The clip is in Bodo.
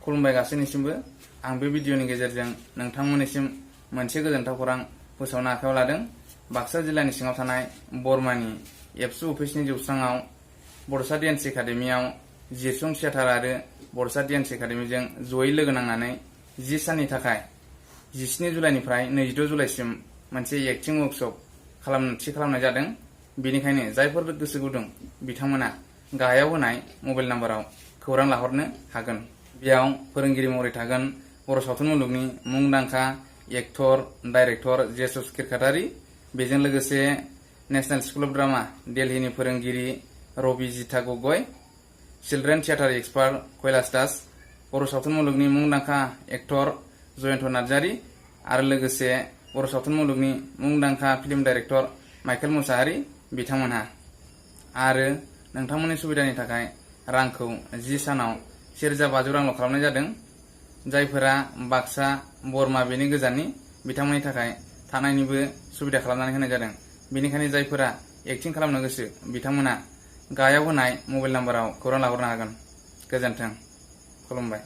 खुलुमबाय गासैनिसिमबो। आं बे भिडिअनि गेजेरजों नोंथांमोननिसिम मोनसे गोजोनथाव खौरां फोसावनो आखायाव लादों। बाक्सा जिल्लानि सिङाव थानाय बरमानि एबसु अफिसनि जौस्राङाव बड'सा डेन्स एकाडेमियाव जिरसुं थियेटार आरो बड'सा डेन्स एकाडेमिजों जयै लोगो नांनानै 10 साननि थाखाय 17 जुलाइनिफ्राय 22 जुलाइसिम मोनसे एक्टिं वर्कशप खालामनाय जादों। बेनिखायनो जायफोर गोसो गुदुं बिथांमोना गाहायाव होनाय मबाइल नाम्बाराव खौरां लाहरनो हागोन। बेयाव फोरोंगिरि महरै थागोन बर' सावथुन मुलुगनि मुंदांखा एक्टर डाइरेक्टर जेसस किरकाटारि, बेजों लोगोसे नेशनेल स्कुल अफ ड्रामा दिल्लीनि फोरोंगिरि Rabijita Gogoi, children theatre expert Kailash Das, Boro' सावथुन मुलुगनि मुंदांखा एक्टर जयन्त नार्जारि आरो लोगोसे बर' सावथुन मुलुगनि मुंदांखा फिल्म डाइरेक्टर माइकेल मुसाहारि बिथांमोनहा। आरो नोंथांमोननि सुबिदानि थाखाय रांखौ 10 सानाव 1500 रांल' खालामनाय जादों। जायफोरा बाक्सा बरमा बेनि गोजाननि बिथांमोननि थाखाय थानायनिबो सुबिदा खालामनानै होनाय जादों। बेनिखायनो जायफोरा एक्टिं खालामनो गोसो बिथांमोना गाहायाव होनाय मबाइल नाम्बाराव खौरां लाहरनो हागोन। गोजोन्थों, खुलुमबाय।